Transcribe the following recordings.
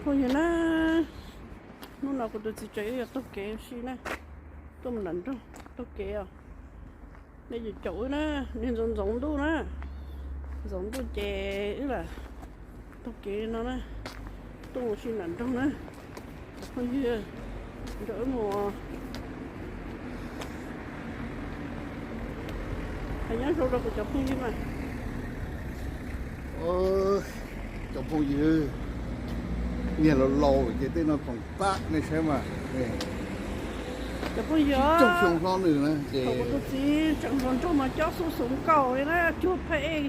Phooj ywg na, hnub no kuv tus txiv tsev wb yuav taug kev ua si na, tuaj mus nram nroog taug kev os. Nej caum wb na, niag ntxoov ntxoov ntuj na, ntxoov ntuj ces wb lam taug kev no na, tuaj mus ua si nram nroog na. Cov phooj ywg, nrog wb mus. Hais nyob zoo rau kuv cov phooj ywg mas. Cov phooj ywg, niag laus laus ces tej no txoom pab nej saib mas. Cov phooj ywg, tsib caug xyoo hlob nws na ces kuv tus txiv tseem hluas nraug mas cob xub xuv nkaus li na, cuag phab ej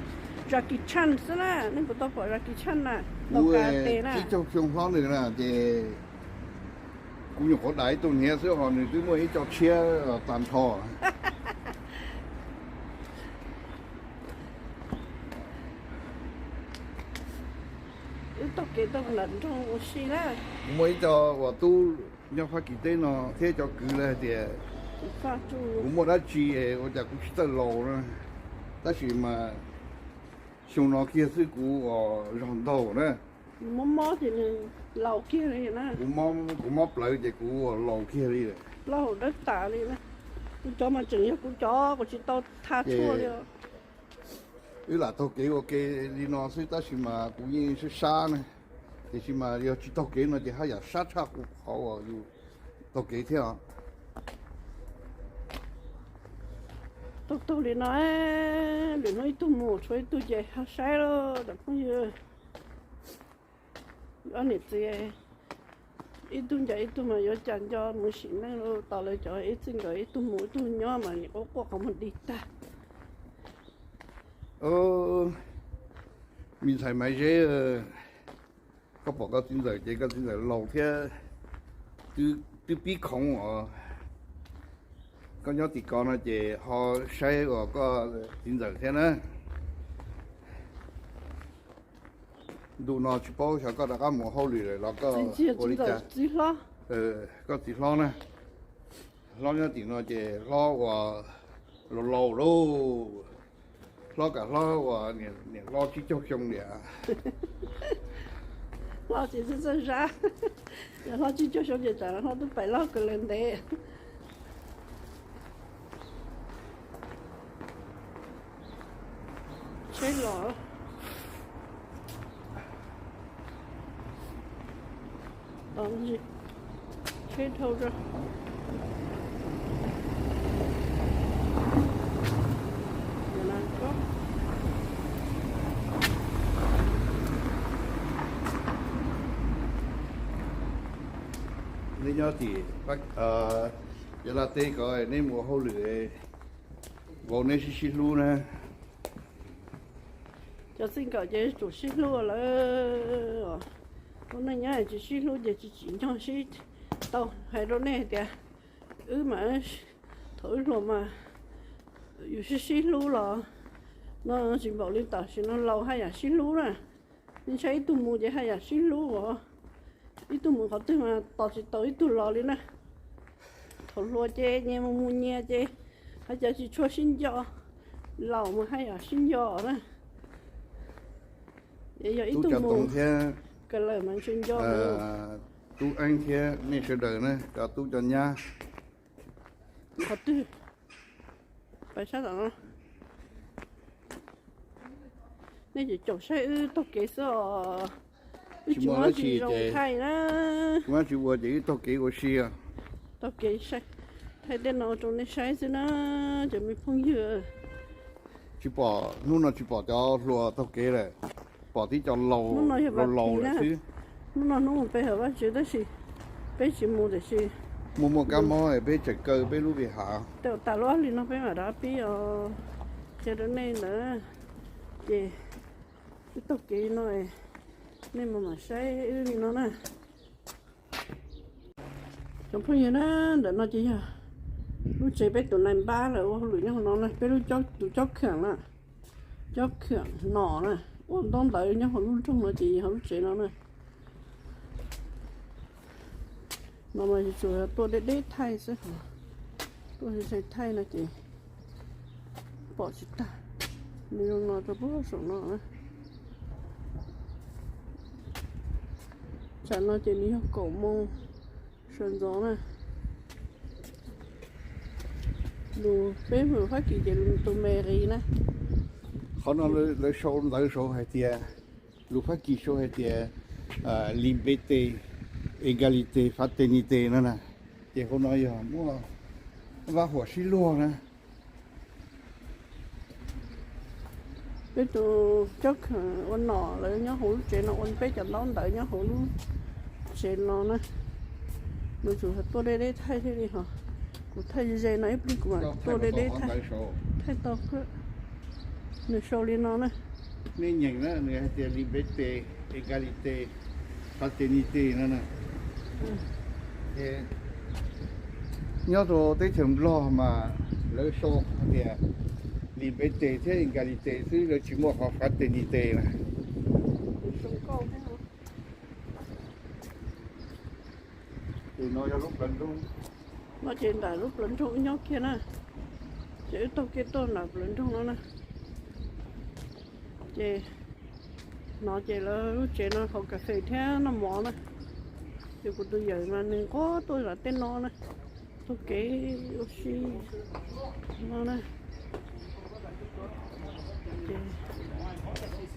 Jackie Chan xwb na. Nej puas tau pom Jackie Chan na? Kuv tsib caug xyoo hlob nws na ces kuv nyuam qhuav dam ib tug hniav xwb ho nws twb muaj ib co tshiab tag nrho. Wb taug kev tuaj mus nram nroog ua si na. Kuv muaj ib co uas tub nyob Fab Kis teb no thiab cov kwv lawv hais tias kuv muaj dab tsi ua cas kuv tsis txawj laus na. Tab sis mas xyoo no kiag xwb kuv uas zog ntaug na. Mob mob ces nws laus kiag li na. Kuv mob plawv ces kuv uas laus kiag li lawm. Laus dawb tas li na. Kuv cov mas tseem yog kuv cov, kuv tsis tau tha tshuaj li. Wb lam taug kev ua ke li no xwb tab sis mas kuv yeej sab sab na. Tiam sis mas yog tsis taug kev no ces haj yam sab tshaj qhov uas yus taug kev thiab os. Taug taug li no, lwm hnub ib tug mus tshuav ib tug ces ho saib lauj cov phooj ywg. Ob niam txiv ib tug ncaim ib tug mas yuav cas nco mus sim neej los tos lawv cov ib txwm nkawd ib tug mus ib tug nyob mas nim quaj quaj qhov muag dig tag. Me ntxhais Maiv Zeb, koj pom koj txiv ntxawm ces koj txiv ntxawm laus thiab twb pib khoov os. Koj nyob tim ko no ces ho saib uas koj txiv ntxawm thiab na. Ntu no tsis paub xyov koj rov qab mus hauj lwm lawm los koj ua li cas. Koj txiv hlob na, hlob nyob tim no ces hlob uas laus laus lauj, hlob kam hlob uas niam hlob tsib caug xyoo niam. Hlob tsis txawj txawj zab, yog hlob tsib caug xyoo ces tsam hlob twb pais loj kawg li ntev. Tsheb los, tsheb dhau. Neb nyob tim Yab Laj teb ko neb mus ua hauj lwm, vauv neb sib sib hlub na. Cov txij nkawm ces tsum sib hlub lawm. Ua neej nyob tsis sib hlub ces tsis tsim nyog sib tau. Hais rau nej tias wb mas thaum wb hluas mas yus sib sib hlub los no tsis npaum li tam sim no laus haj yam sib hlub na. Nej ntshai ib tug mus ces haj yam sib hlub os. Ib tug mus qhov twg mas tos tsis tau ib tug los li na. Thaum hluas ces nyias mus mus nyias ces haj yam tsis tshua sib nco, laus mas haj yam sib nco na. Es yog ib tug mus thiab, kawg lawm mas ntshe nco. Tub Eeb thiab nej sawv daws na, cov tub cov nyab. Qhov twg? Pais sab tom no. Nej caum caum saib wb taug kev xwb os. Wb tsis muaj dab tsi zoo thaij na. Tsis muaj dab tsi ua ces wb taug kev ua si. Taug kev thaij tej no rau nej saib xwb na, cov me phooj ywg. Tsis pom, hnub no tsis pom cov hluas taug kev lawm, pom tib co laus laus lawm xwb. Hnub no hnub mus pe hawm Vajtswv tab sis peb tsis mus tiam sis muaj muaj kab mob peb tseem kaw peb lub vij hav. Tau tas lub ob hlis no peb mam rov pib os. Qhia rau nej ntawd ces wb taug kev no, nej mus mam saib wb li no na. Cov phooj ywg na, ntawm no ces yog lub tsev peb tus nais npab lawv ua hauj lwm nyob hauv no na, peb lub, tus cob kham na, cob kham no na, ua ntaub ntawv nyob hauv lub nroog no ces yog lub tsev no na. No mas tsuas tuaj deb deb thaij xwb, tuaj thaij no ces pom tsis tag. Nws zoo no rau puag saum no na. Tsam no ces nws yog kaum moos sawv ntxov na. Lus peb mus Fab Kis ces lus tus me ris na. Qhov no lawv sau ntawv sau hais tias, lus Fab Kis sau hais tias liberté, égalité, fraternité no na. Ces hauv no yog muaj vaj huam sib luag na. Peb tus cob kheem ua nom lawv nyob hauv lub tsev no ua peb cov ntaub ntawv nyob hauv lub tsev no na. Nws tsuas tuaj deb deb thaij thiaj li ho. Kuv thaij ze no ib pliag kuv mam tuaj deb deb thaij, thaij tau. Nws sau li no na. Nej nyeem na, nws hais tias liberté, égalité, fraternité no na. Ces nyob rau teb chaws Nplog mas lawv sau hais tias liberté thiab égalité xwb, lawv tsis muaj qhov fraternité na. Ces no yog lub plawv nroog. No ces nram lub plawv nroog wb nyob kiag na. Ces wb taug kev tuaj nram plawv nroog no na. Ces no ces lawv lub tsev no haus kas fes thiab noj mov na. Ces kuv tus yawm mas nws nquag tuaj zov tej no na. Taug kev ua si no na.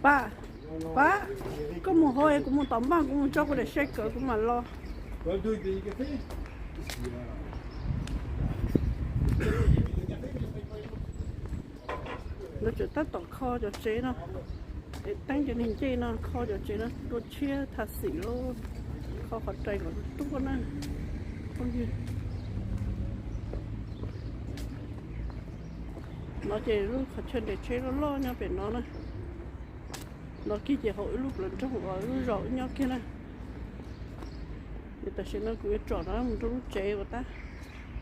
Pab, pab, koj mus hauv es kuv mus tom npaj, kuv mus tso kuv daim shake kuv mam los. Lawv tseem tab tom kho cov tsev no, es teeb cov niag ncej no kho cov tsev no dua tshiab tha xim lawm, kho qhov rais kom tuaj na. No ces lub qhov chaw nres tsheb loj loj nyob pem no na. No kiag ces hauv ib lub plawv nroog uas lub zos wb nyob kiag na. Ces tam sim no kuv yuav tsom no mus rau lub tsev uas tab,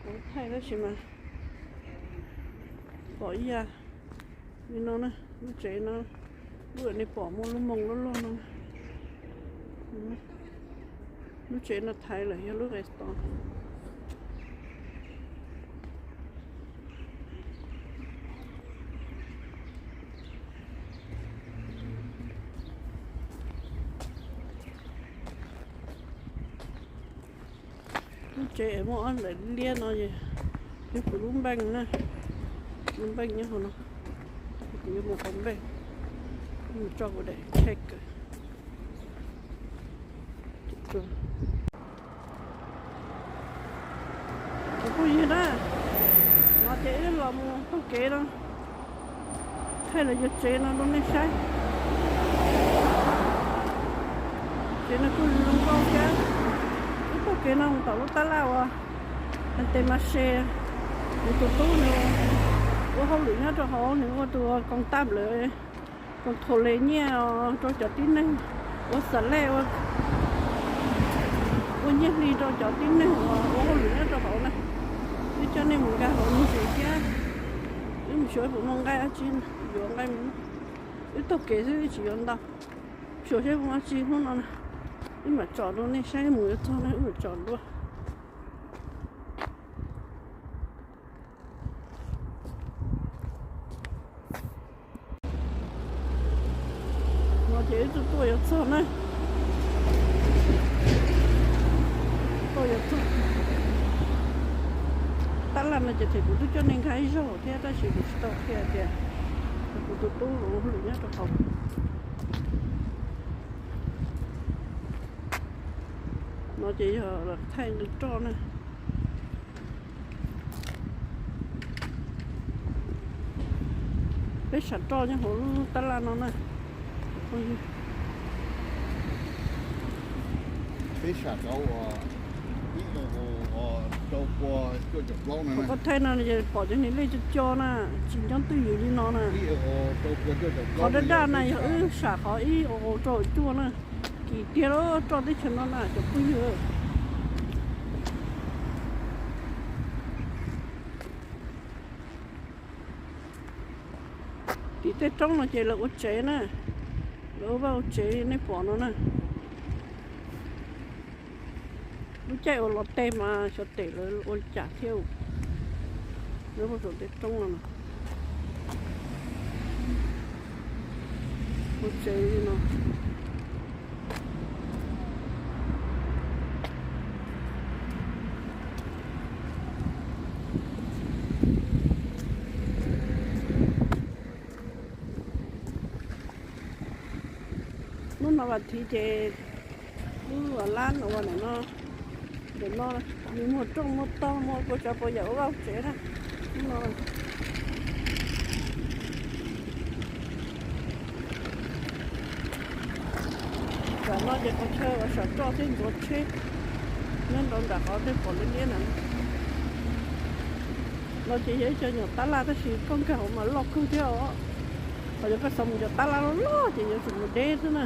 kuv thaij tab sis mas pom ib yam li no na. Lub tsev no, lub uas nej pom muaj lub moo loj loj no. Lub tsev no thaiv lawm yog lub restaurant. Lub tsev es muaj ob ntawm liab no es yog kuv lub npeej na. Lub npeej nyob hauv no, kuv yuav mus hauv npeej, mus tso kuv daim check. Kuv phooj ywg na, no ces wb los mus taug kev no, thaij lawv cov tsev no rau nej saib. Tsev no kuj zoo nkauj thiab. Wb taug kev no mus tom lub tab laj uas Tes Mas Ses, nws tus tub nws ua hauj lwm nyob rau hauv, nws ua tus koos tab lawm, koos thaum les nyiaj rau cov tib neeg, ua xas lej, ua nyiaj hli rau cov tib neeg uas ua hauj lwm nyob rau hauv na. Wb coj nej mus nkag hauv me ntsis thiab. Wb mus xyuas puas muaj nqaij dab tsi yuav nqaij mus. Wb taug kev xwb wb tsis yuav ntau. Xyuas seb puas muaj dab tsi hnub no na. Wb mam tsom rau nej saib, mus yuav txog na wb mam tsom dua. No ces wb tuaj tuaj yuav txog na. Tuaj yuav txog tab laj no ces kuv twb coj nej nkag ib zaug thiab tab sis kuv tsis tau qhia tias kuv tus tub hauj lwm nyob rau hauv. No ces yog thaij nqi roj na. Peb sam roj nyob hauv lub tab laj no na. Peb sam cov uas ib euro rau pua cuaj caum plaub na. Qhov thaij no pom cov niag lej cov co na, tsis nco twj ywm li no na. Qhov daj daj na yog wb sam qhov ib euro rau cuaj na. Kim tiag lub roj teb chaws no na cov phooj ywg. Tim tej roob no ces lawv ua tsev na, lawv ua vaj ua tsev nej pom no na. Lub caij uas los teb mas xyov tes lawv ua li cas thiab. Lawv ua saum tej roob no, ua tsev li no. Hnub no vas thiv ces lub lab no ua ntawm no, ntawm no nws muag rooj muag tog muag puas tsav puas yam ua vaj tsev na. Hnub no tam no ces qhov chaw uas sam roj thiab ntxuav tsheb nyob rau nram qhov nej pom liab liab na. No ces yog ib co nyuam tab laj tab sis koj nkag hauv mas loj kawg thiab os. Ho yog koj xav mus cov tab laj loj loj ces yuav tsum mus deb xwb na.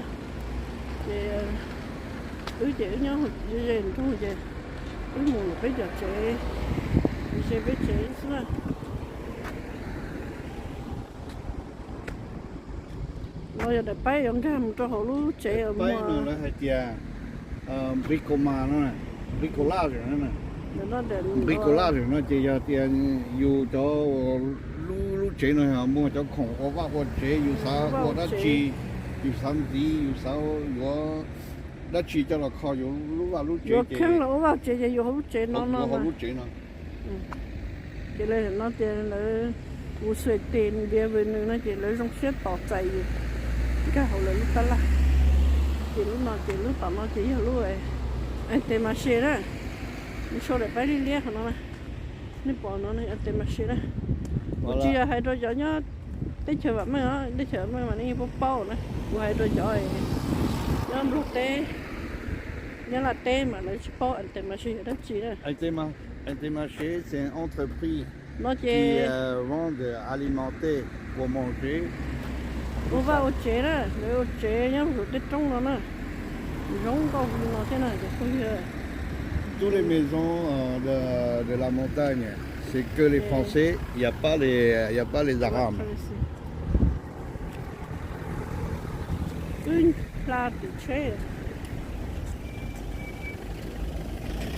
Ces wb ces wb nyob ze nroog ces wb mus peb cov tsev, ze peb tsev xwb na. No yog daim paib yuav nkag mus rau hauv lub tsev. Paib no lawv hais tias bricolage no, bricolage no, bricolage no ces yog tias yus cov, lub lub tsev no muag cov khoom ua vaj ua tsev, yus xav ua dab tsi, yus xav ntxiv, yus xav yuav dab tsi coj los kho yus lub vaj lub tsev, yuav kheej los ua vaj tsev ces yus hauv lub tsev no no, hauv lub tsev no. Ces lawv no tias lawv ua xwm tes ntiav vws nws no ces lawv zoo siab tos txais yus nkag hauv lawv lub tab laj. Ces lub no ces lub tom no ces yog lub ante ma se na. Nws sau daim paib liab liab qhov no na. Nej pom no ante ma se na. Kuv tsis yog hais rau cov nyob teb chaws vam meej os, teb chaws vam meej mas nej yeej paub paub na. Kuv hais rau cov nyob Nplog teb, nyob Nyab Laj teb mas lawv tsis paub ante ma se yog dab tsi na. Ante ma se c'est une entreprise no ces vend de alimentaire pour manger, ua vaj ua tsev na, lawv ua tsev nyob rau tej roob no na. Zoo nkauj li no thiab na cov phooj ywg. Toutes les maisons de la montagne, c'est que les Français, il y a pas les, il y a pas les Arabes. Wb hla tim tsheb,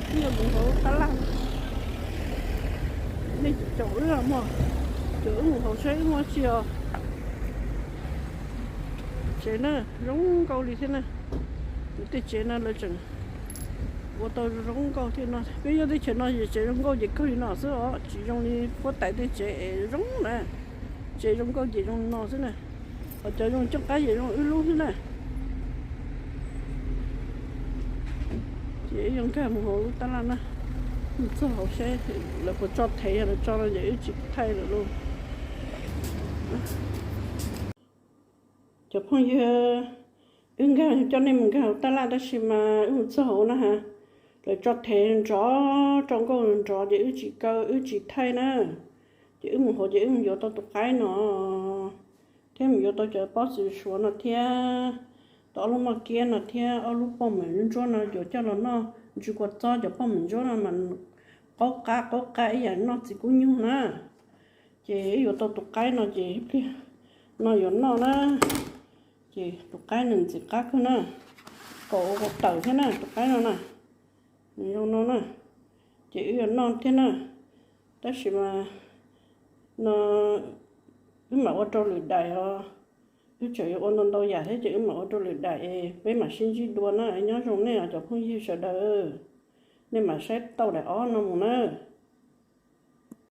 wb yuav mus hauv tab laj. Nej caum wb mog, caum wb mus hauv saib wb muaj tsi os. Tsev na, zoo nkauj li thiab na. Nws tej tsev no lawv tseem ua tau zoo nkauj thiab no. Peb nyob teb chaws no ces tsev zoo nkauj ces kawg li no xwb os, tsis zoo li huab tais tej tsev es zoo na. Tsev zoo nkauj ces zoo no xwb na. Ho cov zoo cooj qab ces zoo wb lub xwb na. Ces wb yuav nkag mus hauv lub tab laj na. Mus txog hauv saib lawv puas tso thev, yog lawv tso no ces wb tsis thaij lawm lauj. Cov phooj ywg, wb nkag, coj nej mus nkag hauv tab laj tab sis mas wb mus txog hauv na ha, lawv tso thev nrov, rau nkauj nrov ces wb tsis kaw wb tsis thaij na. Ces wb mus hauv ces wb mus yuav tau tus qaib no, thiab mus yuav tau cov pob txwm suav no thiab, tau ob lub moj kiab no thiab ob lub poj mom ntsuab no yuav coj los noj ntsw kua txob, cov poj mom ntsuab no mas qaub qab qaub qab ib yam noj txiv kub nyuj na. Ces wb yuav tau tus qaib no ces ib pliag no yuav noj na. Ces tus qaib nws ntxim qab kawg na, kaum ua kaum tawm thiab na tus qaib no na. Nws zoo no na, ces wb yuav noj thiab na. Tab sis mas no wb mam ua rau lwm daim os. Wb tseem yuav ua ntau ntau yam thiab ces wb mam ua rau lwm daim es peb mam sib ntsib dua na. Nyob zoo nej os cov phooj ywg sawv daws, nej mam saib tau daim ob no mus na.